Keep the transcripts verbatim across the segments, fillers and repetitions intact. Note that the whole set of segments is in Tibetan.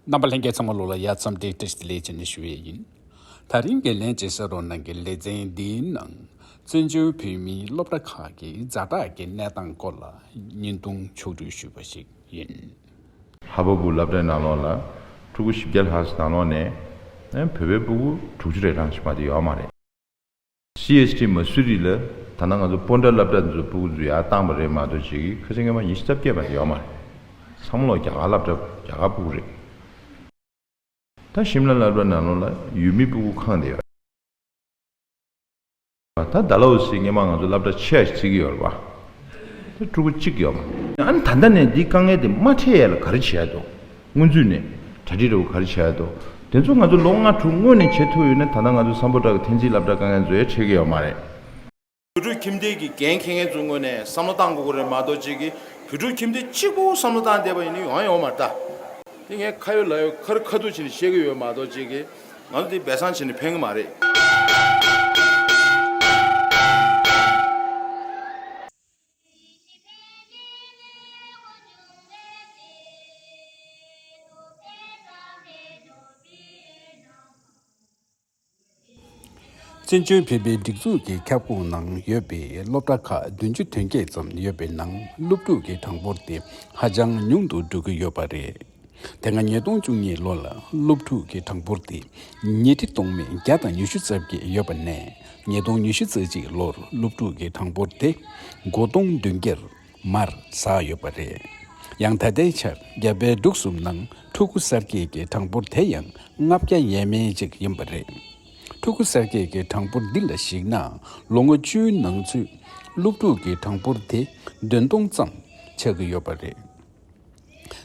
རྣམ་པ་ལྷན་རྒྱས་ཚང་མ་ལོ་ལ་ཡ་འཚམས་འདྲི་བཀྲ་ཤིས་བདེ་ལེགས་བྱས་ནས་ཞུ་ཡས་ཡིན། ད་རིང་གི་ལན་བྱེད་ས་རོགས་གནང་གི་ལེ་ཚན་འདིའི་ནང་། བཙན་བྱོལ་བོད་མིའི་སློབ་གྲྭ་ཁག་གི་ཛ་དྲག་གི་གནས་སྟངས་སྐོར་ལ་བརྙན་ཐུང་ཕྱོགས་བསྒྲིགས་ཞུས་པ་ཞིག་ཡིན། ལྷ་བ་བུ་སློབ་གྲྭའི་ནང་ལོགས་ལ་ཕྲུ་གུ་བཞི་བརྒྱ་ལྷག་ཙམ་ནང་ལོགས་ནས་བོད་པའི་ཕྲུ་གུ་དྲུག་ཅུ་རེ་གྲངས་ཤིག་མ་གཏོགས་ཡོད་མ་རེད། སི་ཨེཆ་ཌི་མ་སུ་རི་ལ་ད་ལྟ་ང་ཚོ་སྤོན་ཊ་སློབ་གྲྭ་ཚོ་ཕྲུ་གུ་ཚོ་ཡར་བཏང་པ་རེད་མ་གཏོགས་ཅིག་ཁ་ཤས་སྔོན་མ་ཉི་ཤུ་རྩ་བརྒྱད་མ་གཏོགས་ཡོད་མ་རེད། ཚང་མ་ལོག་རྒྱ་གར་སློབ་གྲྭ་རྒྱ་གར་ཕྲུ་གུ་རེད། ད་ཤིམ་ལ་སློབ་གྲྭ་ནང་ལོགས་ལ་ཡུལ་མི་ཕྲུ་གུ་ཁང་དེ་ཡོད། ད་ཌལ་ཧོ་སི་སྔོན་མ་ང་ཚོ་སློབ་གྲྭ་ཆེ་བ་ཞིག་བརྩི་གི་ཡོད་རེད་པ། དེ་ཕྲུ་གུ་གཅིག་ཡོད་མ་རེད། ཨ་ནི་ད་ལྟ་ནས་འདི་དཀའ་ངལ་དེ་མ་འཕྲད་ཡས་ལ་ག་རེ་བྱས་འདུག་སྔོན་ཚུད་ནས་གྲ་སྒྲིག་འདྲ་བོ་ག་རེ་བྱས་འདུག་དེ་ཚོ་ང་ཚོ་ལོ་ལྔ་དྲུག་སྔོན་ནས་བྱེད་ཐུབ་ཡོད་ན་ད་ལྟ་ང་ཚོ་སམ་བྷོ་ཊ་གི་འཐེན་འཛིན་སློབ་གྲྭ་དཀའ་ངལ་ཚོ་ཡང་འཕྲད་ཀྱི་ཡོད་མ་རེད། བོད་ཕྲུག་ཁྱིམ་སྡེ་གི་འགན་འཁྱེར་མཁན་ཚོའི་ངོས་ནས་བསམ་བློ་བཏང་དགོས་ཀྱི་རེད་མ་གཏོགས་ཅིག་གིས་བོད་ཕྲུག་ཁྱིམ་སྡེ་གཅིག་པོ་བསམ་བློ་བཏང་བསྡད་པ་ཡིན་ན་ཡོང་ཡོང་མ་རེད་ད། དེ་ངས་ཁ་ཡོད་ལག་ཡོད་ཁ་རི་ཁ་ཐུག་བྱས་ནས་བཤད་ཀྱི་ཡོད་མ་གཏོགས་ཅིག་གིས་ང་ཚོ་དེ་སྦས་གསང་བྱས་ནས་ཕན་གྱི་མ་རེད། བཙན་བྱོལ་བོད་པའི་སྒྲིག་འཛུགས་ཀྱི་ཁྱབ་ཁོངས་ནང་ཡོད་པའི་སློབ་གྲྭ་ཁག་བདུན་ཅུ་དོན་བརྒྱད་ཙམ་ཡོད་པའི་ནང་སློབ་ཕྲུག་གི་གྲངས་འབོར་དེ་ཧ་ཅང་ཉུང་དུ་འགྲོ་གི་ཡོད་པ་རེད། དེ་སྔ་ཉིས་སྟོང་བཅུ་གཉིས་ལོ་ལ་སློབ་ཕྲུག་གི་གྲངས་འབོར་དེ་ཉིས་ཁྲི་སྟོང་མེད་བརྒྱ་དང་ཉི་ཤུ་རྩ་བརྒྱད་ཡོད་པ་ནས་ཉིས་སྟོང་ཉི་ཤུ་རྩ་གཅིག་ལོར་སློབ་ཕྲུག་གི་གྲངས་འབོར་དེ་དགུ་སྟོང་བདུན་བརྒྱར་མར་ཟགས་ཡོད་པ་རེད། ཡང་ད་ལྟའི་ཆར་རྒྱ་བལ་འབྲུག་གསུམ་ནང་ཕྲུ་གུ་གསར་སྐྱེས་ཀྱི་གྲངས་འབོར་དེ་ཡང་ལྔ་བརྒྱ་ཡས་མས་ཅིག་ཡིན་པ་རེད། ཕྲུ་གུ་གསར་སྐྱེས་ཀྱི་གྲངས་འབོར་འདི་ལ་གཞིགས་ན་ལོ་ངོ་བཅུའི་ནང་ཚུད་སློབ་ཕྲུག་གི་གྲངས་འབོར་དེ་བདུན་སྟོང་ཙམ་ཆགས་ཀྱི་ཡོད་པ་རེད།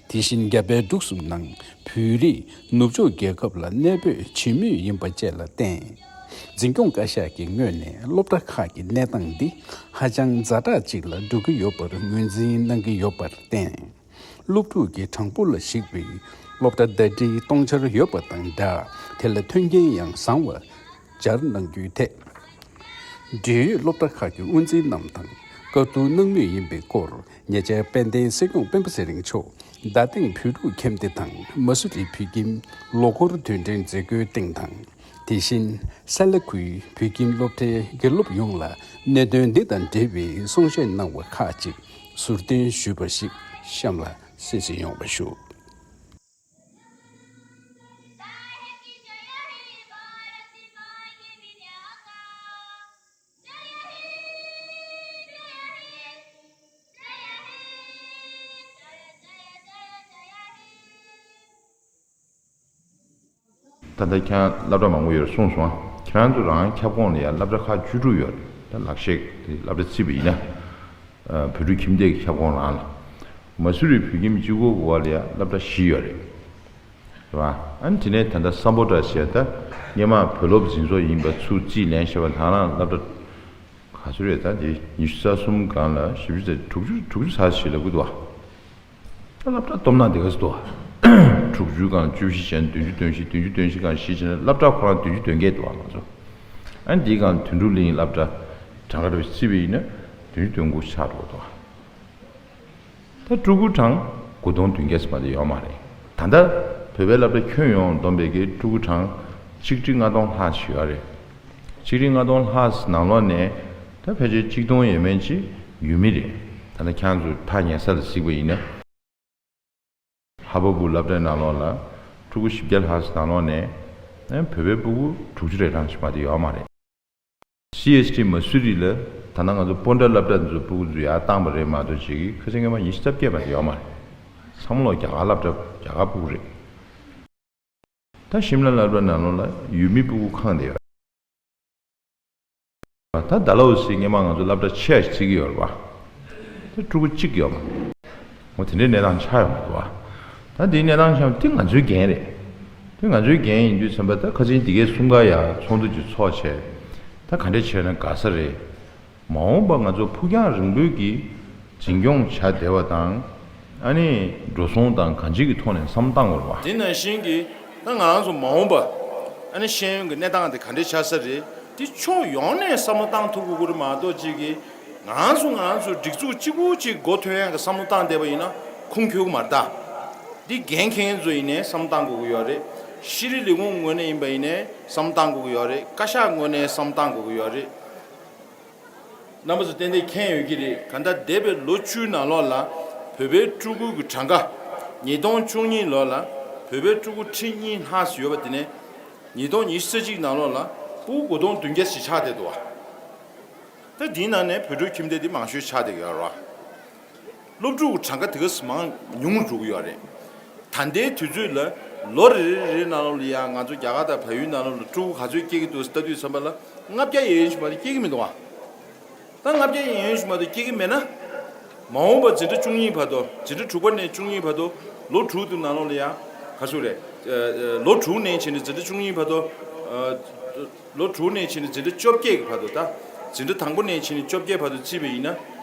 དེ་བཞིན་རྒྱ་བལ་འབྲུག་གསུམ་ནང་བོད་རིགས་ནུབ་ཕྱོགས་རྒྱལ་ཁབ་ལ་གནས་སྤོས་བྱེད་མུས་ཡིན་པ་བཅས་ལ་བརྟེན། འཛིན་སྐྱོང་བཀའ་ཤག་གི་ངོས་ནས་སློབ་གྲྭ་ཁག་གི་གནས་སྟངས་འདི་ཧ་ཅང་ཛ་དྲག་ཅིག་ལ་འགྲོ་གི་ཡོད་པར་ངོས་འཛིན་གནང་གི་ཡོད་པར་བརྟེན། སློབ་ཕྲུག་གི་གྲངས་འབོར་ལ་གཞིགས་པའི་སློབ་གྲྭ་ཟླ་སྒྲིལ་གཏོང་འཆར་ཡོད་པ་དང་སྦྲགས་དེ་ལ་མཐུན་རྐྱེན་ཡང་བཟང་བ་སྦྱར་གནང་རྒྱུའི་ཐད། འབྲེལ་ཡོད་སློབ་གྲྭ་ཁག་གི་དབུ་འཛིན་རྣམས་དང་བཀའ་བསྡུར་གནང་མུས་ཡིན་པའི་སྐོར་ཉེ་ཆར་དཔལ་ལྡན་སྲིད་སྐྱོང་སྤེན་པ་ཚེ་རིང་མཆོག་རྡ་སྟེང་བོད་ཕྲུག་ཁྱིམ་སྡེ་དང་མ་སུ་རི་བོད་ཁྱིམ་ལོ་འཁོར་དུས་དྲན་མཛད་སྒོའི་སྟེང་དང་། དེ་བཞིན་ས་ལ་ཁུལ་བོད་ཁྱིམ་སློབ་གྲྭའི་དགེ་སློབ་ཡོངས་ལ་གནད་དོན་འདི་དང་འབྲེལ་བའི་གསུང་བཤད་གནང་བ་ཁག་ཅིག་ཟུར་འདོན་ཞུས་པ་ཞིག་གཤམ་ལ་གསན་གཟིགས་ཡོང་བ་ཞུ། ད་ལྟ་ཁྱེད་རང་སློབ་གྲྭ་མང་པོ་ཡོད་རེད་གསུངས་སོང་ཨ། ཁྱེད་རང་ཚོ་རང་ཁྱབ་ཁོངས་ལ་ཡང་སློབ་གྲྭ་ཁག་བཅུ་དྲུག་ཡོད་རེད། ད་ལག་ཤེས་དེ་སློབ་གྲྭ་བརྩིས་པ་ཡིན་ན། ཨ། བོད་ཕྲུག་ཁྱིམ་སྡེ་གི་ཁྱབ་ཁོངས་ནང་ལ། མ་སུ་རི་བོད་ཁྱིམ་གཅིག་པོ་གི་འོག་ལ་ཡང་སློབ་གྲྭ་བཞི་ཡོད་རེད། རེད་བ། ཨ་ནི་དེ་ནས་ད་ལྟ་སམ་བྷོ་ཊ་ཟེར་ད་སྔོན་མ་བོད་སློབ་འཛིན་ཚོགས་ཡིན་པ་ཚུར་རྩིས་ལེན་བྱས་པ་དང་རང་སློབ་གྲྭ་ག་ཚོད་རེད། ད་དེ་ཉི་ཤུ་རྩ་གསུམ་སྒང་ལ་བཞི་བཅུ་རྩ་དྲུག་ཅུ་དྲུག་ཅུ་ཚར་ཞིག་ལབ་ཀྱི་འདུག་བ། ད་སློབ་གྲྭ་སྟོབས་ན་དེ་ག་ཚོད་འདུག་བ། དྲུག་ཅུ་སྒང་བཅུ་བཞི་བྱས་ན་བདུན་ཅུ་དོན་བཞི། བདུན་ཅུ་དོན་བཞི་སྒང་བཞི་བྱས་ན་སློབ་གྲྭ་ཁོ་རང་བདུན་ཅུ་དོན་བརྒྱད་འདུག་བ་ང་ཚོ། ཨ་ནི་དེའི་སྒང་དོན་གྲུབ་གླིང་སློབ་གྲྭ་གྲངས་ཀ་རེ་བརྩིས་པ་ཡིན་ན་བདུན་ཅུ་དོན་དགུ་ཆགས་འགྲོ་འདུག་བ། ད་ཕྲུ་གུ་གྲངས་དགུ་སྟོང་བདུན་བརྒྱ་ཙམ་མ་གཏོགས་ཡོད་མ་རེད། ད་ལྟ་བོད་པའི་སློབ་གྲྭ་ཁྱོན་ཡོངས་བསྡོམས་པའི་གི་ཕྲུ་གུ་གྲངས་ཆིག་ཁྲི་ལྔ་སྟོང་ལྷག་ཅིག་ཡོད་རེད། ཆིག་ཁྲི་ལྔ་སྟོང་ལྷག་ནང་ལོགས་ནས་ད་ཕལ་ཆེར་གཅིག་སྟོང་ཡས་མས་ཅིག་ཡུལ་མི་རེད། ད་ལྟ་ཁྱེད་རང་ཚོ་ཐག་ཉེ་ས་ལ་གཟིགས་པ་ཡིན་ན། ལྷ་བ་བུ་སློབ་གྲྭའི་ནང་ལོགས་ལ་ཕྲུ་གུ་བཞི་བརྒྱ་ལྷག་ནང་ལོགས་ནས་བོད་པའི་ཕྲུ་གུ་དྲུག་ཅུ་རེ་གྲངས་ཤིག་མ་གཏོགས་ཡོད་མ་རེད། སི་ཨེཆ་ཌི་མ་སུ་རི་ལ་ད་ལྟ་ང་ཚོ་སྤོན་ཊ་སློབ་གྲྭ་ཚོ་ཕྲུ་གུ་ཚོ་ཡར་བཏང་པ་རེད་མ་གཏོགས་ཅིག་ཁ་སང་སྔོན་མ་ཉི་ཤུ་རྩ་བརྒྱད་མ་གཏོགས་ཡོད་མ་རེད། ཚང་མ་ལོག་རྒྱ་གར་སློབ་གྲྭ་རྒྱ་གར་ཕྲུ་གུ་རེད། ད་ཤིམ་ལ་སློབ་གྲྭ་ནང་ལོགས་ལ་ཡུལ་མི་ཕྲུ་གུ་ཁང་དེ་ཡོད་རེད། ད་ཌལ་ཧོ་སི་སྔོན་མ་ང་ཚོ་སློབ་གྲྭ་ཆེ་བ་ཞིག་བརྩི་གི་ཡོད་རེད་པ། ད་ཕྲུ་གུ་གཅིག་ཡོད་མ་རེད། འོ་དེ་འདྲའི་གནས་སྟངས་ཆགས་ཡོང་གི་འདུག་པ། ད་འདིའི་གནས་སྟངས་ཆགས་དེ་ང་ཚོའི་འགན་རེད། དེ་ང་ཚོའི་འགན་ཡིན་དུས་ཙམ་པ་ད་ཁ་སང་འདི་གའི་གསུམ་ཀ་ཡ་ཚོགས་འདུ་ཅིག་ཚོགས་བྱས། ད་ག་འདྲས་བྱས་ན་དགའ་ས་རེད། མ་འོངས་པ་ང་ཚོ་ཕུགས་རྒྱང་རིང་པོའི་གི་འཛིན་སྐྱོང་བྱ་བདེ་བ་དང་། ཨ་ནི་འགྲོ་སོང་དང་གང་ཅིའི་ཐོག་ནས་བསམ་བློ་བཏང་དགོས་རེད་པ། དེ་ནང་བཞིན་གྱི་ད་ང་རང་ཚོ་མ་འོངས་པ་ཨ་ནི་ཤེས་ཡོན་གྱི་གནས་སྟངས་དེ་ག་འདྲས་ཆགས་ས་རེད། དེ་ཕྱོགས་ཡོངས་ནས་བསམ་བློ་བཏང་ཐུབ་དགོས་ཀྱི་རེད་མ་གཏོགས་ཅིག་གི་ང་རང་ཚོ་ང་རང་ཚོ་སྒྲིག་འཛུགས་གཅིག་པུ་གཅིག་མགོ་ཐོན་ཡག་གི་བསམ་བློ་བཏང་བསྡད་པ་ཡིན་ན་ཁུངས་འཁྱོལ་གྱི་མ་རེད་ད། འདི་འགན་འཁྱེར་མཁན་ཚོ་ཡིན་ནའི་བསམ་བློ་བཏང་དགོས་ཀྱི་ཡོད་རེད། ཤེས་རིག་ལས་ཁུངས་ངོས་ནས་ཡིན་པ་ཡིན་ནའི་བསམ་བློ་བཏང་དགོས་ཀྱི་ཡོད་རེད། བཀའ་ཤག་ངོས་ནས་བསམ་བློ་བཏང་དགོས་ཀྱི་ཡོད་རེད། རྣམ་པ་ཚོ་ཏན་ཏན་མཁྱེན་ཡོད་ཀྱི་རེད། གང་ལྟར་འདས་པའི་ལོ་བཅུའི་ནང་ལོགས་ལ་བོད་པའི་ཕྲུ་གུ་གི་གྲངས་ཀ། ཉིས་སྟོང་བཅུ་གཉིས་ལོ་ལ་བོད་པའི་ཕྲུ་གུ་ཁྲི་གཉིས་ལྷག་ཙམ་ཡོད་པ་དེ་ནས་ཉིས་སྟོང་ཉི་ཤུ་རྩ་གཅིག་ནང་ལོགས་ལ་ཕྲུ་གུ་དགུ་སྟོང་བདུན་བརྒྱ་ཞིག་ཆགས་བསྡད་འདུག་བ། ད་འདིའི་ནང་ནས་བོད་ཕྲུག་ཁྱིམ་སྡེ་འདི་མང་ཤོས་ཆགས་བསྡད་ཀྱི་ཡོད་རེད་བ། སློབ་ཕྲུག་གྲངས་ཀ་དེ་ག་ཙམ་མང་ཉུང་རུ་འགྲོ་གི་ཡོད་རེད། ད་ལྟའི་དུས་ཚོད་ལ་ལོ་རེ་རེ་རེ་ནང་ལོགས་ལ་ཡང་ང་ཚོ་རྒྱ་གར་དང་བལ་ཡུལ་ནང་ལོགས་ལ་ཕྲུ་གུ་ག་ཚོད་སྐྱེ་གི་འདུག་ལྟ་དུས་ཙམ་པ་ལ་ལྔ་བརྒྱ་ཡན་ཡོད་ཞིག་མ་གཏོགས་སྐྱེ་གི་མི་འདུག་བ། ད་ལྔ་བརྒྱ་ཡན་ཡོད་ཞིག་མ་གཏོགས་སྐྱེ་གི་མེད་ན། མ་འོངས་པ་འཛིན་གྲྭ་བཅུ་གཉིས་བར་དུ། འཛིན་གྲྭ་དྲུག་པ་ནས་བཅུ་གཉིས་བར་དུ་ལོ་དྲུག་དུ་ནང་ལོགས་ལ་ཡང་ག་ཚོད་རེད། ལོ་དྲུག་ནས་བྱས་ནས་འཛིན་གྲྭ་བཅུ་གཉིས་བར་དུ། ལོ་དྲུག་ནས་བྱས་ནས་འཛིན་གྲྭ་བཅོ་བརྒྱད་ཀྱི་བར་དུ། ད་འཛིན་གྲྭ་དང་པོ་ནས་བྱས་ནས་བཅོ་བརྒྱད་བར་དུ་བརྩིས་པ་ཡིན་ན།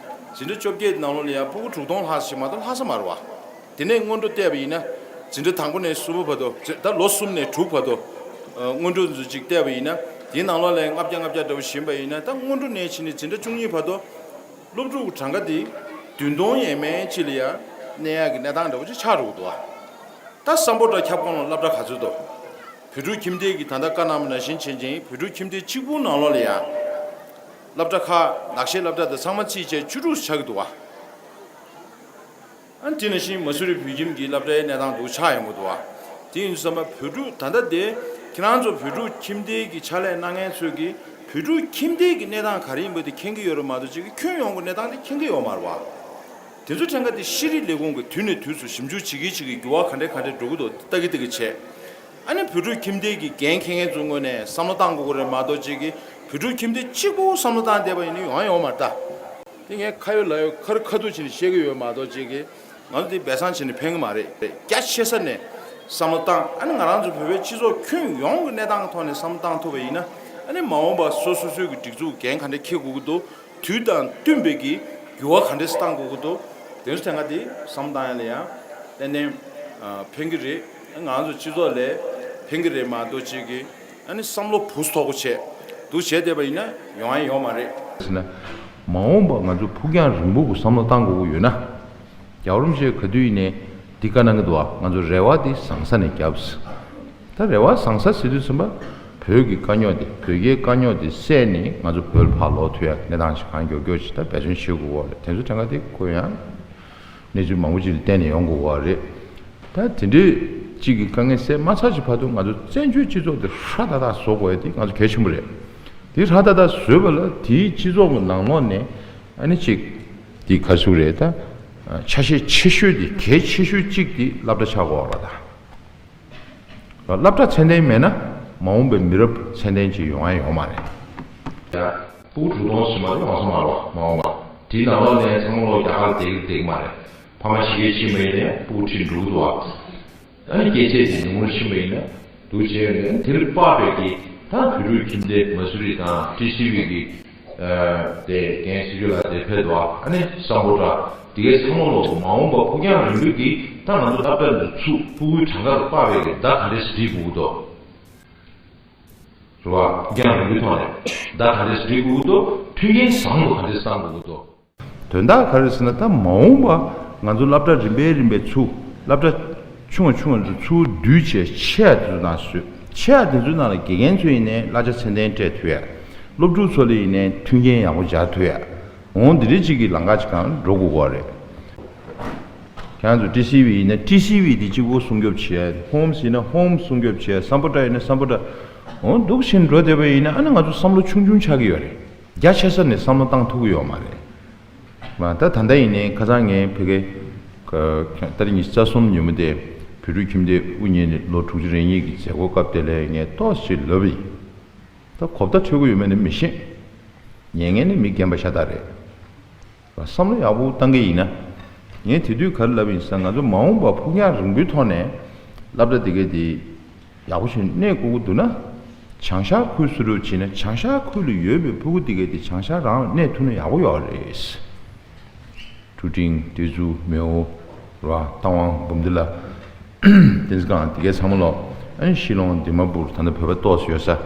འཛིན་གྲྭ་བཅོ་བརྒྱད་ནང་ལོགས་ལ་ཡང་ཕྲུ་གུ་དྲུག་སྟོང་ལྷག་ཞིག་མ་གཏོགས་ལྷག་ས་མ་རེད་བ། དེ་ནས་སྔོན་འགྲོ་བལྟས་པ་ཡིན་ན། འཛིན་གྲྭ་དང་པོ་ནས་གསུམ་པ་བར་དུ། ད་ལོ་གསུམ་ནས་དྲུག་བར་དུ་སྔོན་འགྲོ་ཚོ་ཅིག་བལྟས་པ་ཡིན་ན། དེའི་ནང་ལོགས་ལ་ལྔ་བརྒྱ་ལྔ་བརྒྱ་འདྲ་པོ་ཞིག་ཡིན་པ་ཡིན་ན། ད་སྔོན་འགྲོ་ནས་བྱས་ནས་འཛིན་གྲྭ་བཅུ་གཉིས་བར་དུ་སློབ་ཕྲུག་གྲངས་ཀ་དེ་བདུན་སྟོང་ཡས་མས་ཅིག་ལ་ཡང་གནས་ཡག་གི་གནས་སྟངས་འདྲ་པོ་ཅིག་ཆགས་འགྲོ་གི་འདུག་བ། ད་སམ་བྷོ་ཊ་ཁྱབ་ཁོངས་ལ་སློབ་གྲྭ་ག་ཚོད་འདུག་བོད་ཕྲུག་ཁྱིམ་སྡེ་གིས་ད་ལྟ་བཀའ་གནང་བ་ནང་བཞིན་བྱེད་ཅིང་། བོད་ཕྲུག་ཁྱིམ་སྡེ་གཅིག་པུའི་ནང་ལོགས་ལ་ཡང་སློབ་གྲྭ་ཁག་ནག་ཤེད་སློབ་གྲྭ་དང་ཚང་མ་བརྩིས་བྱས་བཅུ་དྲུག་ཆགས་ཀྱི་འདུག་བ། ཨ་ནི་དེ་ནང་བཞིན་མ་སུ་རི་བོད་ཁྱིམ་གྱི་སློབ་གྲྭའི་གནས་སྟངས་འདུག་ཆགས་ཡོང་གི་འདུག་བ། དེ་ཡིན་དུས་ཙམ་པ་བོད་ཕྲུག་ད་ལྟ་དེ་ཁྱེད་རང་ཚོ་བོད་ཕྲུག་ཁྱིམ་སྡེ་གི་ཕྱག་ལས་གནང་མཁན་ཚོས་ཀྱིས་བོད་ཕྲུག་ཁྱིམ་སྡེ་གི་གནས་སྟངས་ག་རེ་ཡིན་པ་དེ་མཁྱེན་གྱི་ཡོད་རེད་མ་གཏོགས་ཅིག་གི་ཁྱོན་ཡོངས་ཀྱི་གནས་སྟངས་དེ་མཁྱེན་གྱི་ཡོད་མ་རེད་བ། དེ་ཚོ་ཕྲན་ཀ་དེ་ཤེས་རིག་ལས་ཁུངས་ཀྱིས་དུས་ནས་དུས་སུ་ཞིབ་འཇུག་བྱེད་ཀྱིན་བྱེད་ཀྱིན་འགྱུར་བ་ག་འདྲ་ག་འདྲ་འགྲོ་གི་འདུག་ལྟ་གི་ལྟ་གི་བྱས། ཨ་ནི་བོད་ཕྲུག་ཁྱིམ་སྡེ་གི་འགན་འཁྱེར་མཁན་ཚོའི་ངོས་ནས་བསམ་བློ་བཏང་དགོས་ཀྱི་རེད་མ་གཏོགས་ཅིག་གི་བོད་ཕྲུག་ཁྱིམ་སྡེ་གཅིག་པུ་བསམ་བློ་བཏང་བསྡད་པ་ཡིན་ན་ཡོང་ཡ་ཡོད་མ་རེད་ད། དེ་ངས་ཁ་ཡོད་ལག་ཡོད་ཁ་རི་ཁ་ཐུག་བྱས་ནས་བཤད་ཀྱི་ཡོད་མ་གཏོགས་ཅིག་གི་ང་ཚོ་དེ་སྦས་གསང་བྱས་ནས་ཕན་གྱི་མ་རེད། རྒྱ་ཆེ་ས་ནས་བསམ་བློ་བཏང་། ཨ་ནི་ང་རང་ཚོ་བོད་པའི་སྤྱི་ཚོགས་ཁྱོན་ཡོངས་ཀྱི་གནས་སྟངས་ཀྱི་ཐོག་ནས་བསམ་བློ་བཏང་ཐུབ་པ་ཡིན་ན། ཨ་ནི་མ་འོངས་པ་སོ་སོ་སོའི་གི་སྒྲིག་འཛུགས་འགན་ག་འདྲ་འཁྱེར་དགོས་ཀྱི་འདུག་དུས་དང་བསྟུན་པའི་གི་འགྱུར་བ་ག་འདྲས་བཏང་དགོས་ཀྱི་འདུག་དེ་ཚོ་ཐད་ཀ་དེ་བསམ་བློ་བཏང་ཡ་ལ་ཡང་ཏན་ཏན་ཕན་གྱི་རེད། ང་ཚོ་སྤྱི་ཚོགས་ལ་ཕན་གྱི་རེད་མ་གཏོགས་ཅིག་གི་ཨ་ནི་བསམ་བློ་བུ་སུ་དོག་པོ་བྱས་འདུག་བྱས་བསྡད་པ་ཡིན་ན་ཡོང་ཡ་ཡོད་མ་རེད། ཟེར་ན། མ་འོངས་པ་ང་ཚོ་ཕུགས་རྒྱང་རིང་པོ་གི་བསམ་བློ་བཏང་དགོས་ཀྱི་ཡོད་ན། རྒྱལ་བ་རིན་པོ་ཆེས་ག་དུས་ཡིན་ནའི་འདི་བཀའ་གནང་གི་འདུག་བ། ང་ཚོ་རེ་བ་འདི་བཟང་ས་ནས་རྒྱབ། ད་རེ་བ་བཟང་ས་ཟེར་དུས་ཙམ་པ། བོད་ཀྱི་དཀའ་རྙོག་འདི་བོད་རྒྱའི་དཀའ་རྙོག་འདི་བསལ་ནས་ང་ཚོ་བོད་ལ་ཕར་ལོག་ཐུབ་ཡ་གནས་སྟངས་ཤིག་གང་མགྱོགས་མགྱོགས་ཤིག་ད་འབད་བརྩོན་བྱེད་དགོས་པ་རེད། དེ་ཚོ་དྲན་ག་དེ་ཁོ་ཡང་གནས་ཚུལ་མང་པོ་ཅིག་ལ་བརྟེན་ནས་ཡོང་དགོས་པ་རེད། ད་དེ་འདྲའི་གཅིག་གི་དཀའ་ངལ་སེལ་མ་ཚར་གྱི་བར་དུ་ང་ཚོ་བཙན་བྱོལ་སྤྱི་ཚོགས་འདི་ཧྲ་ཏག་ཏག་བཟོ་དགོས་ཡ་དེ་ང་ཚོ་གལ་ཆེན་པོ་རེད། དེ་ཧྲ་ཏག་ཏག་བཟོས་པ་ལ་དེའི་སྤྱི་ཚོགས་ཀྱི་ནང་ལོགས་ནས་ཨ་ནི་གཅིག་དེ་ག་ཚོད་རེད་ད། ཆ་ཤས་ཆེ་ཤོས་དེ་གལ་ཆེ་ཤོས་གཅིག་དེ་སློབ་གྲྭ་ཆགས་དགོས་པ་རེད་ད། སློབ་གྲྭ་ཚད་ལྡན་མེད་ན་མ་འོངས་པའི་མི་རབས་ཚད་ལྡན་ཅིག་ཡོང་ཡ་ཡོད་མ་རེད། ཡ། ཕྲུ་གུ་དྲུག་སྟོང་ཞིག་མ་གཏོགས་ཡོང་ས་མ་རེད་བ། མ་འོངས་པ་དེའི་ནང་ལོགས་ནས་ཚང་མ་ལོག་རྒྱ་གར་བསྡད་ཀྱི་བསྡད་ཀྱི་མ་རེད། ཕ་མ་ཕྱི་རྒྱལ་ཕྱིན་པ་ཡིན་ནའི་ཕྲུ་གུ་ཁྲིད་འགྲོ་གི་འདུག་བ། ཨ་ནི་སྐྱེས་ཚེས་དེ་ཉུང་ངུར་ཕྱིན་པ་ཡིན་ན་འདུག་བྱས་ནས་དེ་ལ་དཔག་པའི་གི་ད་བོད་ཕྲུག་ཁྱིམ་སྡེ་མ་སུ་རི་དང་ཊི་སི་ཝི་གི་དེ་རྒན་སྲི་ཇུ་ལགས་དེ་ཕེབས་འདུག་བ། ཨ་ནི་སམ་བྷོ་ཊ་དེ་གའི་ཚང་མ་ལོག་མ་འོངས་པ་ཕུགས་རྒྱང་རིང་པོའི་གི་ད་ང་ཚོ་སློབ་གྲྭ་ལ་ཚུགས་ཕྲུ་གུའི་གྲངས་ཀ་ལ་དཔག་པའི་གི་ཟླ་ག་འདྲས་སྒྲིག་དགོས་ཀྱི་འདུག་རེད་བ། ཕུགས་རྒྱང་རིང་པོའི་ཐོག་ནས་ཟླ་ག་འདྲས་སྒྲིག་དགོས་ཀྱི་འདུག་མཐུན་རྐྱེན་བཟང་པོ་ག་འདྲས་བཏང་དགོས་ཀྱི་འདུག་དོན་དག་ག་རེ་ཟེར་ན། ད་མ་འོངས་པ་ང་ཚོ་སློབ་གྲྭ་རིམ་པས་རིམ་པས་ཚུགས། སློབ་གྲྭ་ཆུང་བ་ཆུང་བ་ཚོ་ཚུར་བསྡུས་བྱས་ཆེ་བ་དེ་ཚོ་ནང་བཟོས། ཆེ་བ་དེ་ཚོའི་ནང་ལ་དགེ་རྒན་ཚོ་ཡིན་ནའི་གླ་ཆ་ཚད་ལྡན་སྤྲད་ཐུབ་ཡ། སློབ་ཕྲུག་ཚོ་ལ་ཡིན་ནའི་མཐུན་རྐྱེན་ཡག་པོ་སྦྱར་ཐུབ་ཡ། འོང་འདི་འདྲའི་གཅིག་གི་ལམ་ཁ་ཅིག་སྒང་འགྲོ་དགོས་ཀྱི་རེད། ཁྱེད་རང་ཚོ་ཊི་སི་ཝི་ཡིན་ན་ཊི་སི་ཝི་དེ་གཅིག་པོ་སྲུང་སྐྱོབ་བྱེད་ཡ། ཧོམ་སི་ཡིན་ན་ཧོམ་སྲུང་སྐྱོབ་བྱེད་ཡ། སམ་བྷོ་ཊ་ཡིན་ན་སམ་བྷོ་ཊ། འོ་འདུག་བཞིན་འགྲོ་བསྡད་པ་ཡིན་ན་ཨ་ནི་ང་ཚོ་བསམ་བློ་ཆུང་ཆུང་ཆགས་ཀྱི་ཡོད་རེད། རྒྱ་ཆེ་ས་ནས་བསམ་བློ་བཏང་ཐུབ་ཀྱི་ཡོད་མ་རེད། མ་ད་ད་ལྟ་ཡིན་ནའི་ཁ་སང་ངས་ཕ་གི་ཏ་རིག་ཉི་ཤུ་རྩ་གསུམ་ཉིན་མོ་དེ་བོད་ཕྲུག་ཁྱིམ་སྡེ་དབུ་བརྙེས་ནས་ལོ་དྲུག་ཅུ་རེ་གཉིས་ཀྱི་མཛད་སྒོ་སྐབས་དེ་ལ་ངས་ཏོག་ཙམ་ལབ་པ་ཡིན། ད་གོ་བརྡ་འཕྲོད་ཀྱི་ཡོད་མེད་ནི་མི་ཤེས། ཉན་མཁན་ནི་མི་རྒན་པ་ཤ་སྟག་རེད། བསམ་བློ་ཡག་པོ་བཏང་གི་ཡིན་ན། ངས་དེ་དུས་ག་རེ་ལབ་ཡིན་ཟེར་ན། ང་ཚོ་མ་འོངས་པ་ཕུགས་རྒྱང་རིང་པོའི་ཐོག་ནས་སློབ་གྲྭ་དེ་གའི་དེ་ཡག་པོ་བྱས་ནས་གནས་དགོས་ཀྱི་འདུག་ན། བྱང་ཤར་ཁུལ་བཟོ་འདྲ་བྱས་ན་བྱང་ཤར་ཁུལ་ལ་ཡོད་པའི་ཕྲུ་གུ་དེ་གའི་དེ་བྱང་ཤར་རང་ལ་གནས་ཐུབ་ན་ཡག་པོ་ཡོད་རེད། ཀྲུ་ཀྲིང་། ཏེ་ཙུའུ། མེའོ། ར། རྟ་དབང་། འབུམ་སྡེ་ལ། བསྟན་འཛིན་སྒང་དེ་གའི་ཚང་མ་ལོག་ཨ་ནི་ཤི་ལོང་། དི་མ་པུར། ད་ལྟ་བོད་པ་ཏོག་ཙམ་ཡོད་ས།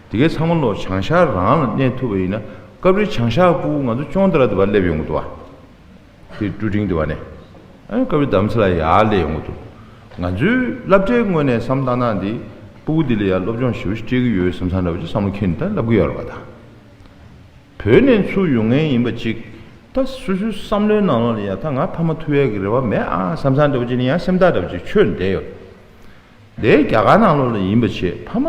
དེ་གའི་ཚང་མ་ལོག་བྱང་ཤར་རང་ལ་གནས་ཐུབ་པ་ཡིན་ན། སྐབས་རེ་བྱང་ཤར་ཕྲུ་གུ་ང་ཚོ་ཅོང་ཏ་ར་དེ་བར་སླེབས་ཡོང་གི་འདུག་བ། དེ་ཀྲུ་ཀྲིང་དེ་བ་ནས། ཨ་ནི་སྐབས་རེ་དྷ་རམ་ས་ལ་ཡར་སླེབས་ཡོང་གི་འདུག་ང་ཚོའི་སློབ་གྲྭའི་ངོས་ནས་བསམ་བཏང་ན་འདི་སྤུ་གུ་འདི་ལ་ཡང་སློབ་སྦྱོང་ཞེ་པོ་ཞིག་སྤྲད་ཀྱི་ཡོད་བསམ་བསམ་འདྲ་བོ་ཅིག་བསམ་བློ་འཁྱེར་ནས་ད་ལབ་ཀྱི་ཡོད་རེད་པ། ད་བོད་ནས་ཚུར་ཡོང་མཁན་ཡིན་པ་ཅིག་ད་སོ་སོའི་བསམ་བློའི་ནང་ལོགས་ལ་ཡང་ད་ང་ཕ་མ་ཐུག་ཡས་ཀྱི་རེ་བ་མེད་ཨ་བསམ་བསམ་འདྲ་བོ་ཅིག་ནས་ཡང་སེམས་ཐག་འདྲ་བོ་ཅིག་ཆོད་བསྡད་ཡོད། དེའི་རྒྱ་གར་ནང་ལོགས་ལ་ཡིན་པ་བྱས་ཕ་མ་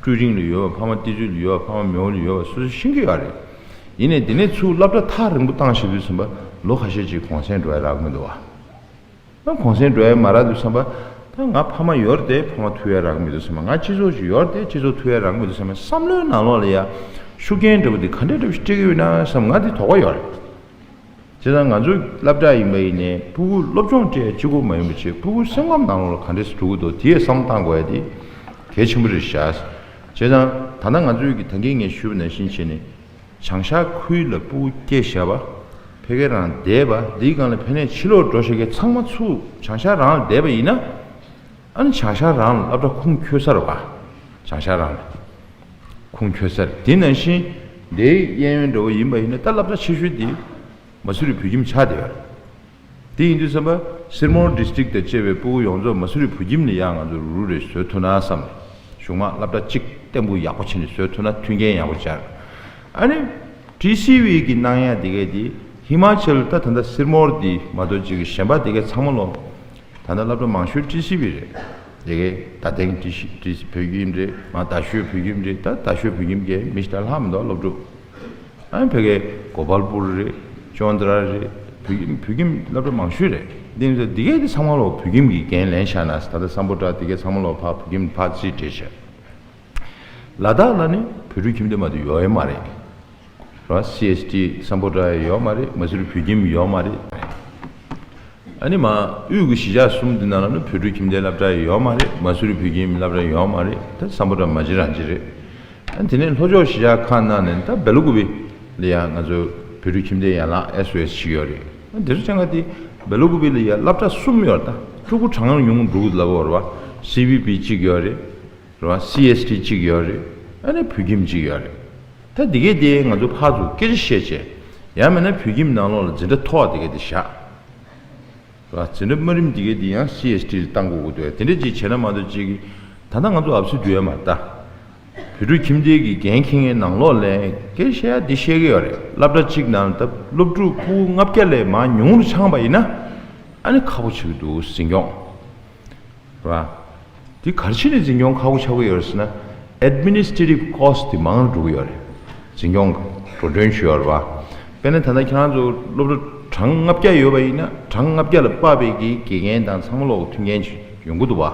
ཀྲུའུ་རིན་ལ་ཡོད་པ་ཕ་མ་ཏི་ཙུའུ་ལ་ཡོད་པ་ཕ་མ་མེའོ་ལ་ཡོད་པ་སོ་སོས་ཤེས་ཀྱི་ཡོད་རེད། ཡིན་ནའི་དེ་ནས་ཚུར་སློབ་གྲྭ་ཐག་རིང་པོ་བཏང་ཤེས་དུས་ཙམ་པ་ལོ་ཁ་ཤས་ཅིག་གུང་སེང་འགྲོ་ཡ་རག་མི་འདུག་བ། ཨ་གུང་སེང་འགྲོ་ཡ་མ་རག་དུས་ཙམ་པ་ད་ང་ཕ་མ་ཡོད་རེད་དེ་ཕ་མ་ཐུག་ཡ་རག་མི་འདུག་བསམ་པ། ང་སྤྱི་ཚོགས་ཤིག་ཡོད་རེད་དེ་སྤྱི་ཚོགས་ཐུག་ཡ་རག་མི་འདུག་བསམ་པའི་བསམ་བློའི་ནང་ལོགས་ལ་ཡ་ཤུགས་རྐྱེན་འདྲ་པོ་འདི་ག་འདྲས་འདྲ་པོ་ཞིག་སྤྲད་ཀྱི་ཡོད་ན་བསམ་ང་འདི་དོགས་པ་ཡོད་རེད། བྱས་ཙང་ང་ཚོའི་སློབ་གྲྭ་ཡིན་པ་ཡིན་ནའི་སྤུ་གུ་སློབ་སྦྱོང་སྤྲད་གཅིག་པོ་མ་ཡིན་པ་བྱས་སྤུ་གུ་སེམས་ཁམས་ནང་ལོགས་ལ་ག་འདྲས་སེ་འགྲོ་གི་འདུག་དེ་ཡས་བསམ་བློ་བཏང་དགོས་ཡ་དེ་གལ་ཆེན་པོ་རེད་ཤག་བྱས་ཙང་ད་ལྟ་ང་ཚོའི་གི་ད་གིན་ངས་ཞུས་པ་ནང་བཞིན་བྱས་ནས་བྱང་ཤར་ཁུལ་ལ་སྤུ་གུ་སྐྱེས་བཞག་པ་ཕ་གིར་རང་བསྡད་པ་འདིའི་སྒང་ལ་ཕ་ནས་ཕྱི་ལོགས་འགྲོ་ཤེས་མཁན་ཚང་མ་ཚུར་བྱང་ཤར་རང་ལ་བསྡད་པ་ཡིན་ན་ཨ་ནི་བྱང་ཤར་རང་ལ་སློབ་གྲྭ་ཁུངས་འཁྱོལ་ས་རེད་པ། བྱང་ཤར་རང་ལ་ཁུངས་འཁྱོལ་ས་རེད། དེ་ནང་བཞིན་དེའི་གཡས་གཡོན་འདྲ་བོ་ཡིན་པ་ཡིན་ན་ད་སློབ་གྲྭ་ཆེ་ཤོས་དེ། མ་སུ་རི་བོད་ཁྱིམ་ཆགས་བསྡད་ཡོད་རེད། དེ་ཡིན་དུས་ཙམ་པ་སིར་མོར་ཌི་སི་ཊིག་དང་བཅས་པའི་སྤུ་གུ་ཡོངས་རྫོགས་མ་སུ་རི་བོད་ཁྱིམ་ནས་ཡང་ང་ཚོ་རུ་རུ་རེ་བཟོས་ཐུབ་ན་བསམ་ནས་གཞུང་མང་སློབ་གྲྭ་གཅིག་བརྟན་པོ་ཡག་པོ་བྱས་ནས་བཟོས་ཐུབ་ན་མཐུན་རྐྱེན་ཡག་པོ་སྦྱར། ཨ་ནི་ཊི་སི་ཝི་གི་གནང་ཡ་དེ་གས་དེ་ཧི་མ་ཅལ་ད་ད་ལྟ་སིར་མོར་དེ་མ་གཏོགས་ཅིག་གི་གཞན་པ་དེ་གས་ཚང་མ་ལོ། ད་ལྟ་སློབ་གྲྭ་མང་ཤོས་ཊི་སི་ཝི་རེད། དེ་གས་ད་ཐེངས་ཊི་སི་ཊི་སི་བོད་ཁྱིམ་རེད་མ་ད་ཤོད་བོད་ཁྱིམ་རེད་ད་ད་ཤོད་བོད་ཁྱིམ་གས་མི་ཤི་ད་ལྷག་མི་འདུག་སློབ་ཕྲུག་ཨ་ནི་ཕ་གི་གོ་པལ་པུར་རེད། ཅོན་ཏྲ་རེད། བོད་ཁྱིམ་བོད་ཁྱིམ་སློབ་གྲྭ་མང་ཤོས་རེད། འདི་ནི་འདི་གས་འདི་ཚང་མ་ལོ་བོད་ཁྱིམ་གྱི་འགན་ལེན་བཞག་ན་ད་ལྟ་སམ་བྷོ་ཊ་འདི་གས་ཚང་མ་ལོ་ཕ་བོད་ཁྱིམ་ཕ་རྩིས་སྤྲད་བྱས། ལ་དྭགས་ལ་ནི་བོད་ཕྲུག་ཁྱིམ་སྡེ་མ་གཏོགས་ཡོད་ཡ་མ་རེད། ར་སི་ཨེས་ཊི་སམ་བྷོ་ཊ་ཡོད་མ་རེད། མ་སུ་རི་བོད་ཁྱིམ་ཡོད་མ་རེད། ཨ་ནི་མ་དབུས་ཀྱི་གཞིས་ཆགས་གསུམ་འདི་ནང་ལ་ནི་བོད་ཕྲུག་ཁྱིམ་སྡེ་སློབ་གྲྭ་ཡོད་མ་རེད། མ་སུ་རི་བོད་ཁྱིམ་སློབ་གྲྭ་ཡོད་མ་རེད། ད་སམ་བྷོ་ཊ་མ་གཅིག་རང་གཅིག་རེད། ཨ་ནི་དེ་ནས་ལྷོ་ཕྱོགས་གཞིས་ཆགས་ཁག་ནང་ནས་ད་སྦེ་ལ་ཀུ་པེ་ལ་ཡང་ང་ཚོ་བོད་ཕྲུག་ཁྱིམ་སྡེ་ཡན་ལག་ཨེས་ཨོ་ཨེས་ཅིག་ཡོད་རེད། ཨ་དེ་ཚོ་ཅང་ག་དེ་སྦེ་ལ་ཀུ་པེ་ལ་ཡང་སློབ་གྲྭ་གསུམ་ཡོད་རེད། ད་ཕྲུ་གུ་གྲངས་ཉུང་འགྲོ་གི་ལབ་པ་རེད་བ། སི་བི་བི་གཅིག་ཡོད་རེད། རེད་བ། སི་ཨེས་ཊི་གཅིག་ཡོད་རེད། ཨ་ནི་བོད་ཁྱིམ་གཅིག་ཡོད་རེད། ད་འདི་གས་དེ་ང་ཚོ་ཕར་ཚུར་སྐད་ཆ་བཤད་བྱས། ཡང་མིན་ན་བོད་ཁྱིམ་ནང་ལོགས་ལ་འཛིན་གྲྭ་མཐོ་བ་འདི་གས་དེ་བཞག་རེད་བ། འཛིན་གྲྭ་དམའ་རིམ་འདི་གས་དེ་ཡང་སི་ཨེས་ཊི་ལ་བཏང་དགོས་ཀྱི་འདུག་དེ་འདྲ་ཅིག་བྱས་ན་མ་གཏོགས་ཅིག་ད་ལྟ་ང་ཚོ་ཨབ་སི་འགྲོ་ཡ་མ་རེད་ད། བོད་ཕྲུག་ཁྱིམ་སྡེ་གི་འགན་འཁྱེར་མཁན་ནང་ལོགས་ལ་སྐད་ཆ་བཤད་ཡ་འདི་བཤད་ཀྱི་ཡོད་རེད། སློབ་གྲྭ་གཅིག་ནང་ད་སློབ་ཕྲུག་ཕྲུ་གུ་ལྔ་བརྒྱ་ལས་མར་ཉུང་རུ་ཆགས་པ་ཡིན་ན་ཨ་ནི་ཁག་པོ་ཆགས་ཀྱི་འདུག་འཛིན་སྐྱོང་། རེད་བ། འདི་ག་རེ་བྱས་ནས་འཛིན་སྐྱོང་ཁག་པོ་ཆགས་ཀྱི་ཡོད་རེད་ཟེར་ན། administrative cost དེ་མང་རུ་འགྲོ་གི་ཡོད་རེད། འཛིན་སྐྱོང་གི་འགྲོ་གྲོན་ཞུ་ཡོད་རེད་བ། དཔེར་ན་ད་ལྟ་ཁྱེད་རང་ཚོ་སློབ་གྲྭ་གྲངས་ལྔ་བརྒྱ་ཡོད་པ་ཡིན་ན་གྲངས་ལྔ་བརྒྱ་ལ་དཔག་པའི་གི་དགེ་རྒན་དང་ཚང་མ་ལོག་མཐུན་རྐྱེན་ཅིག་ཡོང་གི་འདུག་བ།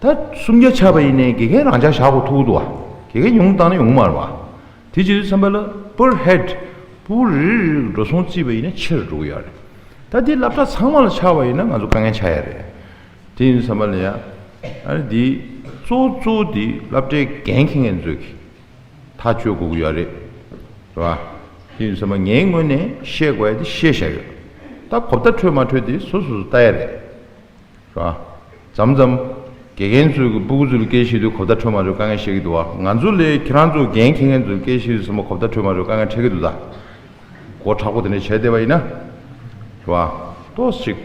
ད་སུམ་བརྒྱ་ཆགས་པ་ཡིན་ནའི་དགེ་རྒན་རང་འཇགས་བཞག་དགོས་ཐུག་གི་འདུག་བ། དགེ་རྒན་ཉུང་བཏང་ན་ཡོང་གི་མ་རེད་བ། དེ་བྱེད་དུས་ཙམ་པ་ལ་per head ཕྲུ་གུ་རེ་རེ་རེ་འགྲོ་སོང་བརྩིས་པ་ཡིན་ན་ཆེ་རུ་འགྲོ་གི་ཡོད་རེད། ད་དེ་སློབ་གྲྭ་ཚང་མ་ལ་ཆགས་པ་ཡིན་ན་ང་ཚོ་དཀའ་ངལ་ཆགས་ཡ་རེད། དེ་ཡིན་དུས་ཙམ་པ་ལ་ཡ། ཨ་ནི་དེ་གཙོ་བོ་གཙོ་བོ་དེ་སློབ་གྲྭའི་འགན་འཁྱེར་མཁན་ཚོས་ཀྱི་ཐག་གཅོད་དགོས་ཀྱི་ཡོད་རེད། རེད་བ། དེ་ཡིན་དུས་ཙམ་པ་ངའི་ངོས་ནས་བཤད་དགོས་ཡ་དེ་བཤད་བཞག་ཡོད། ད་གོ་བརྡ་འཕྲོད་མ་འཕྲོད་དེ་སོ་སོ་སོ་ལྟ་ཡ་རེད། རེད་བ། མཚམས་མཚམས། དགེ་རྒན་ཚོས་ཀྱི་སྤུ་གུ་ཚོ་ལ་སྐད་བཤད་དུས་གོ་བརྡ་འཕྲོད་མ་འཕྲོད་དཀའ་ངལ་བཤད་ཀྱི་འདུག་བ། ང་ཚོ་ལས་ཁྱེད་རང་ཚོ་འགན་འཁྱེར་མཁན་ཚོ་ལ་སྐད་བཤད་དུས་ཙམ་པ་གོ་བརྡ་འཕྲོད་མ་འཕྲོད་དཀའ་ངལ་འཕྲད་ཀྱི་འདུག་ད། མགོ་མཁྲེགས་པོ་དེ་འདྲ་བྱས་བསྡད་པ་ཡིན་ན། རེད་བ། ཏོག་ཙམ་ཅིག་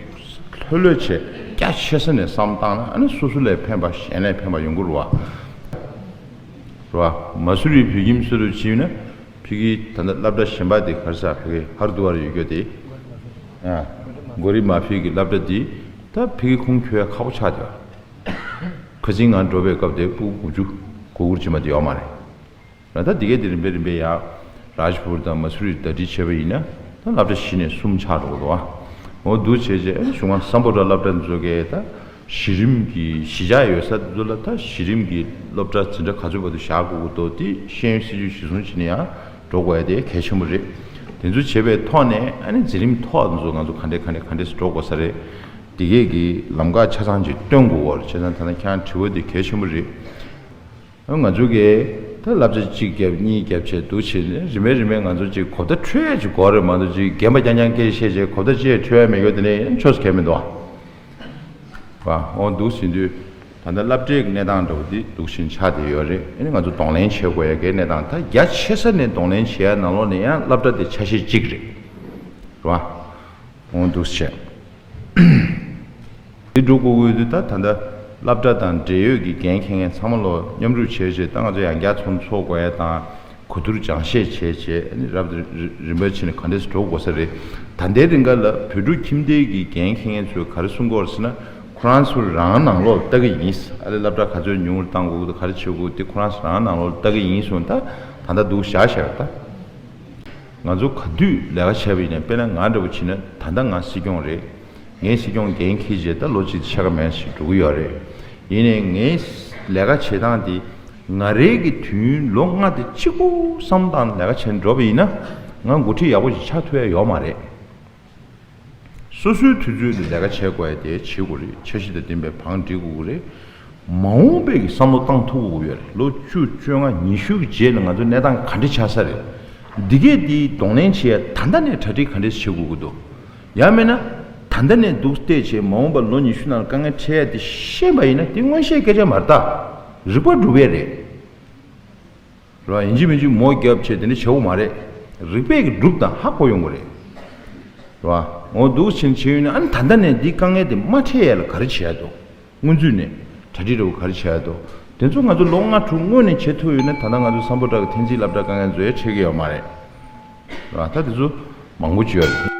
ལྷོད་ལྷོད་བྱས་རྒྱ་ཆེ་ས་ནས་བསམ་བཏང་ན་ཨ་ནི་སོ་སོ་ལ་ཕན་པ་གཞན་ལ་ཕན་པ་ཡོང་གི་རེད་བ། རེད་བ། མ་སུ་རི་བོད་ཁྱིམ་སུ་རུ་བྱས་ན་ཕ་གི་ད་ལྟ་སློབ་གྲྭ་གཞན་པ་དེ་ག་རེ་ཟེར་ཕ་གི་ཧར་དུ་ཝར་ཡོད་རྒྱུ་དེ། ཨ། གོ་རི་མ་ཕི་གི་སློབ་གྲྭ་དེ་ད་ཕ་གི་ཁུངས་འཁྱོལ་ཡ་ཁག་པོ་ཆགས་བསྡད་པ། ཁ་སང་ང་འགྲོ་བའི་སྐབས་དེ་སྤུ་གུ་དགུ་བཅུ་གོ་དགུ་ཅིག་མ་གཏོགས་ཡོད་མ་རེད། ད་ལྟ་འདི་གས་དེ་རིམ་པས་རིམ་པས་ཡར་རཱཇ་པུར་དང་མ་སུ་རི་ཟླ་སྒྲིལ་བྱས་པ་ཡིན་ན་ད་སློབ་གྲྭ་བཞི་ནས་གསུམ་ཆགས་འགྲོ་གི་འདུག་བ། འོ་འདུག་བྱས་རྗེས་གཞུང་མང་སམ་བྷོ་ཊ་སློབ་གྲྭ་འཛུགས་མཁན་ད་གཞི་རིམ་གྱི་གཞིས་ཆགས་ཡོད་ས་དེ་ཚོ་ལ་ད་གཞི་རིམ་གྱི་སློབ་གྲྭ་འཛིན་གྲྭ་ག་ཚོད་བར་དུ་བཞག་དགོས་ཀྱི་འདུག་དེ་ཤེས་ཡོན་སྲིད་ཇུས་གཞིར་བཟུང་བྱས་ནས་ཡང་འགྲོ་དགོས་ཡ་དེ་གལ་ཆེན་པོ་རེད། དེ་ཚོ་བྱས་པའི་ཐོག་ནས་ཨ་ནི་འཛིན་རིམ་མཐོ་བ་དེ་ཚོ་ང་ཚོ་ག་འདྲས་ག་འདྲས་ག་འདྲས་སེ་འགྲོ་དགོས་ས་རེད། འདི་གས་ཀྱི་ལམ་ཁ་ཆ་ཚང་ཅིག་སྟོན་དགོས་ཀྱི་ཡོད་རེད། བྱས་ཙང་ད་ནི་ཁྱེད་རང་དྲི་བ་འདི་གལ་ཆེན་པོ་རེད། ང་ཚོ་གིས་ད་བསླབ་བྱ་གཅིག་བརྒྱབ་གཉིས་བརྒྱབ་བྱས་འདུག་བྱས་ནས་རིམ་པས་རིམ་པས་ང་ཚོ་ཅིག་གོ་བརྡ་འཕྲོད་ཡས་ཅིག་དགོས་རེད་མ་གཏོགས་ཅིག་རྒན་པ་རྐྱང་རྐྱང་སྐད་ཆ་བཤད་བྱས་གོ་བརྡ་ཅི་ཡང་འཕྲོད་ཡས་མེད་རྒྱུ་དེ་ནས་ཡང་ཆོས་སུ་གལ་མི་འདུག་ཨ། འོ་འདུག་ཟིན་དུས་ད་ལྟ་སློབ་གྲྭའི་གནས་སྟངས་འདྲ་བོ་འདི་འདུག་བཞིན་ཆགས་བསྡད་ཡོད་རེད། ཨ་ནི་ང་ཚོ་གདོང་ལེན་བྱེད་དགོས་ཡ་གི་གནས་སྟངས་ད་རྒྱ་ཆེ་ས་ནས་གདོང་ལེན་བྱེད་ཡ་ནང་ལོགས་ནས་ཡང་སློབ་གྲྭ་དེ་ཆ་ཤས་གཅིག་རེད། རེད་བ། འོ་འདུག་བྱས། འདི་འགྲོ་དགོས་ཀྱི་ཡོད་དུས། ད་ད་ལྟ་སློབ་གྲྭ་དང་འབྲེལ་ཡོད་ཀྱི་འགན་འཁྱེར་མཁན་ཚང་མ་ལོ་མཉམ་རུབ་བྱས་བྱས། ད་ང་ཚོ་ཡང་བསྐྱར་ཚོགས་འཚོགས་དགོས་ཡ་དང་། གོ་བསྡུར་སྦྱང་བཤད་བྱས་བྱས། ཨ་ནི་རབ་རིམ་པ་བྱས་ནས་ག་འདྲས་འགྲོ་དགོས་ས་རེད། ད་ལྟའི་རིང་ག་ལ་བོད་ཕྲུག་ཁྱིམ་སྡེ་གི་འགན་འཁྱེར་མཁན་ཚོས་ག་རེ་གསུང་གི་ཡོད་རེད་ཟེར་ན། ཁོ་རང་ཚོ་རང་ནང་ལོགས་ལ་ལྟ་གི་ཡིན། ཨ་ལས་སློབ་གྲྭ་ག་ཚོད་ཉུང་རུ་བཏང་དགོས་ཀྱི་འདུག་ག་རེ་བྱེད་དགོས་ཀྱི་འདུག་ཁོ་རང་ཚོ་རང་ནང་ལོགས་ལ་ལྟ་གི་ཡིན་གསུངས། ད་ད་ལྟ་འདུག་བཞག་བཞག་ད། ང་ཚོ་ག་དུས་ལས་ཀ་བྱས་པ་ཡིན་ན། དཔེར་ན་ང་འདྲ་པོ་བྱས་ན། ད་ལྟ་ང་སྲིད་སྐྱོང་རེད། ངས་སྲིད་སྐྱོང་འགན་འཁྱེར་རྗེས་ད་ལོ་གཅིག་ཕྱེད་ཀ་མན་ཞིག་འགྲོ་གི་ཡོད་རེད། ཡིན་ནའི་ངའི་ལས་ཀ་བྱེད་སྟངས་དེ། ང་རང་གི་དུས་ཡུན་ལོ་ལྔ་དེ་གཅིག་པུ་བསམ་བློ་བཏང་ལས་ཀ་བྱས་ནས་འགྲོ་བ་ཡིན་ན། ང་འགོ་ཁྲིད་ཡག་པོ་ཞིག་ཆགས་ཐུབ་ཡ་ཡོད་མ་རེད། སོ་སོའི་དུས་ཚོད་དུ་ལས་ཀ་བྱེད་དགོས་ཡ་དེ་བྱེད་དགོས་རེད། འཆར་གཞི་དང་ལྡན་པའི་བང་སྒྲིག་དགོས་ཀྱི་རེད། མ་འོངས་པའི་གི་བསམ་བློ་བཏང་ཐུབ་དགོས་ཀྱི་ཡོད་རེད། ལོ་བཅུ་བཅོ་ལྔ་ཉི་ཤུ་གི་རྗེས་ལ་ང་ཚོ་གནས་སྟངས་ག་འདྲ་ཆགས་ས་རེད། འདི་གས་འདི་གདོང་ལེན་བྱེད་ཡ་ད་ལྟ་ནས་གྲ་སྒྲིག་ག་འདྲས་བྱེད་དགོས་ཀྱི་འདུག་ཡང་མིན་ན་ད་ལྟ་ནས་འདུག་བལྟས་བྱས། མ་འོངས་པ་ལོ་ཉི་ཤུ་ནང་དཀའ་ངལ་འཕྲད་ཡ་དེ་ཤེས་པ་ཡིན་ན། དེ་མངོན་ཤེས་སྐད་ཆ་མ་རེད་ད། རིག་པ་སྒྲུབ་ཡ་རེད། རེད་བ། ཡིན་གཅིག་མིན་གཅིག་མོ་རྒྱབ་བྱས་དེ་འདྲ་བྱེད་དགོས་མ་རེད། རིག་པས་ཀྱི་སྒྲུབ་དང་ཧ་གོ་ཡོང་གི་རེད། རེད་བ། འོ་འདུག་ཕྱིན་བྱས་ཡོད་ན། ཨ་ནི་ད་ལྟ་ནས་འདི་དཀའ་ངལ་དེ་མ་འཕྲད་ཡ་ལ་ག་རེ་བྱེད་ཡ་འདུག་སྔོན་ཚུད་ནས་གྲ་སྒྲིག་འདྲ་བོ་ག་རེ་བྱེད་ཡ་འདུག་དེ་ཚོ་ང་ཚོ་ལོ་ལྔ་དྲུག་སྔོན་ནས་བྱེད་ཐུབ་ཡོད་ན། ད་ལྟ་ང་ཚོ་སམ་བྷོ་ཊ་གི་འཐེན་འཛིན་སློབ་གྲྭ་དཀའ་ངལ་ཚོ་ཡང་འཕྲད་ཀྱི་ཡོད་མ་རེད། རེད་བ། ད་དེ་ཚོ་མང་པོ་ཅིག་ཡོད་རེད།